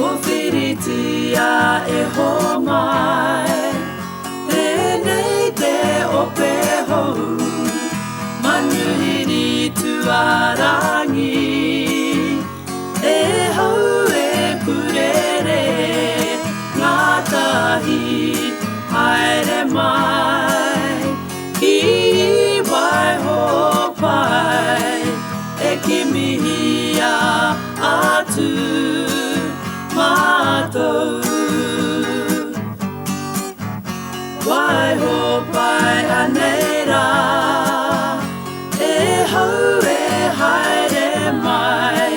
Kōwhiritia e homai. Tēnei te ope hou, manuhiri tuarangi. E hau e kurere, ngātahi haere mai. Ki Waihopai e kimihia atu mātou. Waihopai anei rā, e hau e haere mai,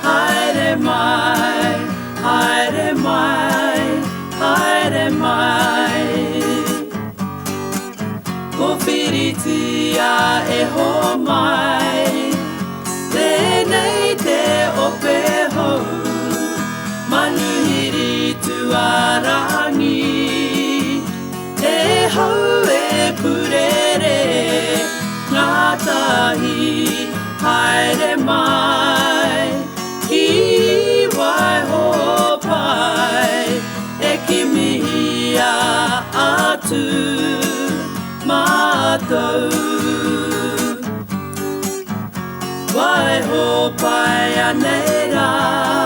haere mai, haere mai, haere mai. Kōwhiritia e homai, tēnei te ope hou, manuhiri tuarangi. E hau e purere, ngātahi haere mai, ki Waihopai e kimihia atu mātou. Waihopai anei rā.